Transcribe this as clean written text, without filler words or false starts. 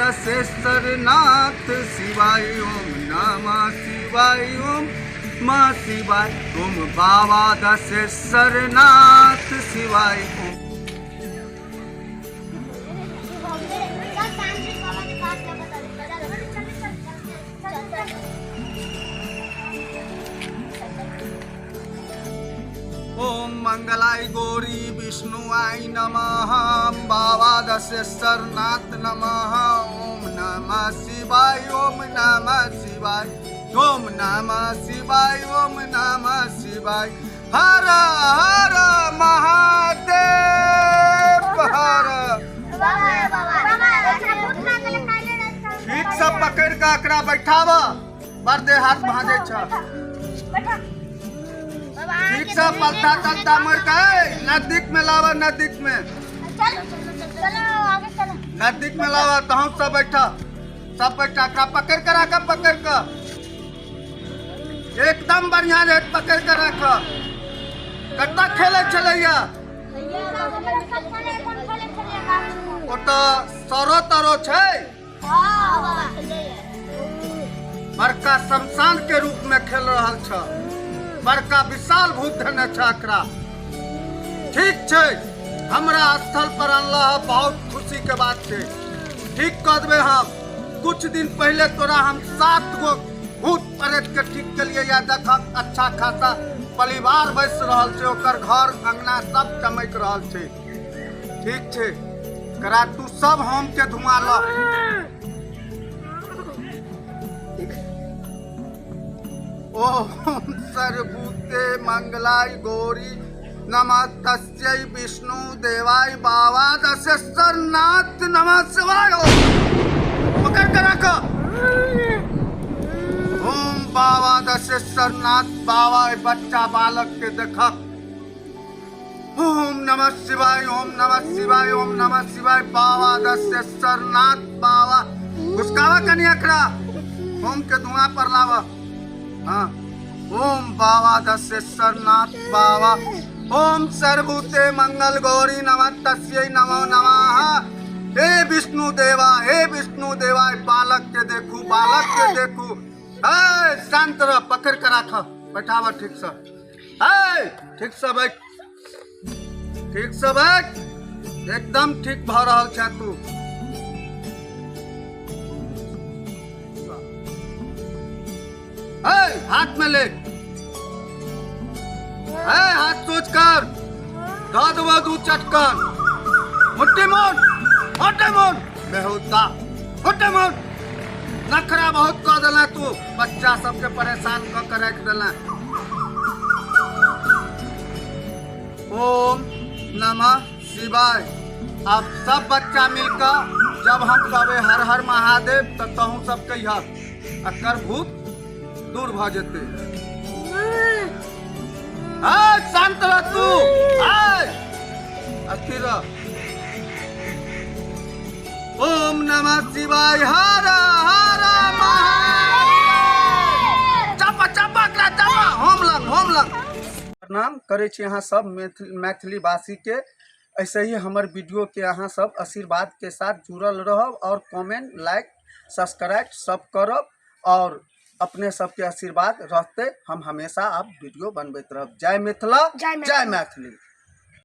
दशेश्वर नाथ शिवाय ओम नमः शिवाय ओम नमः शिवाय ओम बाबा दशेश्वर नाथ शिवाय ओम। ओम मंगलाय गौरी विष्णु आई नमः, बाबा दशेश्वर नाथ नमः, ओम नमः शिवाय ओम नमः शिवाय ओम नमः शिवाय ओम नमः शिवाय, हर हर महादेव हर। ठीक से पकड़ के एकरा बैठाब, बड़ देह हाथ भाजै छ। ठीक से पलटा तलता मर के नजदीक में लावा, नजदीक में, नजदीक में लावा। तहु सब बैठा, सब बैठा, एकरा पकड़ के राख, पकड़ के एकदम बढ़िया रहे, पकड़ के राख। कत्ता खेले छलैया ओतऽ सरो तरो छै, बड़का शमशान के रूप में खेल रहल छ, बड़का विशाल भूत धने छ एकरा। ठीक छै, हमरा स्थल पर अनला है, बहुत खुशी के बात छै। ठीक कऽ देबै हम। कुछ दिन पहले तोरा हम 7 गो भूत प्रेत के ठीक केलिए या, देखक अच्छा खासा परिवार बसि रहल छै, ओकर घर अंगना सब चमकि रहल छै। ठीक छै, करा तू सब होम के धुआं ल। ओम सर्वभूते मंगलाय गौरी नमः तस्यै विष्णु देवाय बाबा दशेश्वर नाथ नमः शिवाय। पकड़ के रख। ओम बाबा दशेश्वर नाथ बाबा बच्चा बालक के देखक। ओम नमः शिवाय ओम नमः शिवाय ओम नमः शिवाय बाबा दशेश्वर नाथ बाबा। घुसकावा कनी एकरा होम के धुआं पर लावा। हाँ, ओम बाबा दशेश्वर नाथ बाबा। ओम सर्वभूते मंगल गौरी नमः तस्यै नमो नमः। हे विष्णु देवा, हे विष्णु देवा, बालक के देखू, बालक के देखू। हे शांत रह, पकड़ के राख, बैठावा ठीक से। हे ठीक से बैठ, ठीक से बैठ, एकदम ठीक भ रहल छै तू। हे हाथ में ले, हे हाथ सोच कर दऽ देबो दू चटकन। मुट्ठी मोड़, मुट्ठी मोड़, बेहुदा मुट्ठी मोड़। नखरा बहुत कऽ देला तू, बच्चा सबके परेशान कऽ के राखि देला। ओम नमः शिवाय। अब सब बच्चा मिलकर जब हम कहबै हर हर महादेव तऽ तहूँ सब कहिहक, एकर भूत दूर भऽ जेतै। शांत रह तू, अस्थिर रह। ओम नमः शिवाय हर हर महादेव। चापा चापा एकरा चापा, होम लग, होम लग। प्रणाम करै छी अहाँ सब मैथिली भाषी के। ऐसे ही हमर वीडियो के अहाँ सब आशीर्वाद के साथ जुड़ल रहब और कमेंट लाइक सब्सक्राइब सब करब और अपने सबके आशीर्वाद रहते हम हमेशा आप वीडियो बनबैत रहब। जय मिथिला, जय जय मैथिली।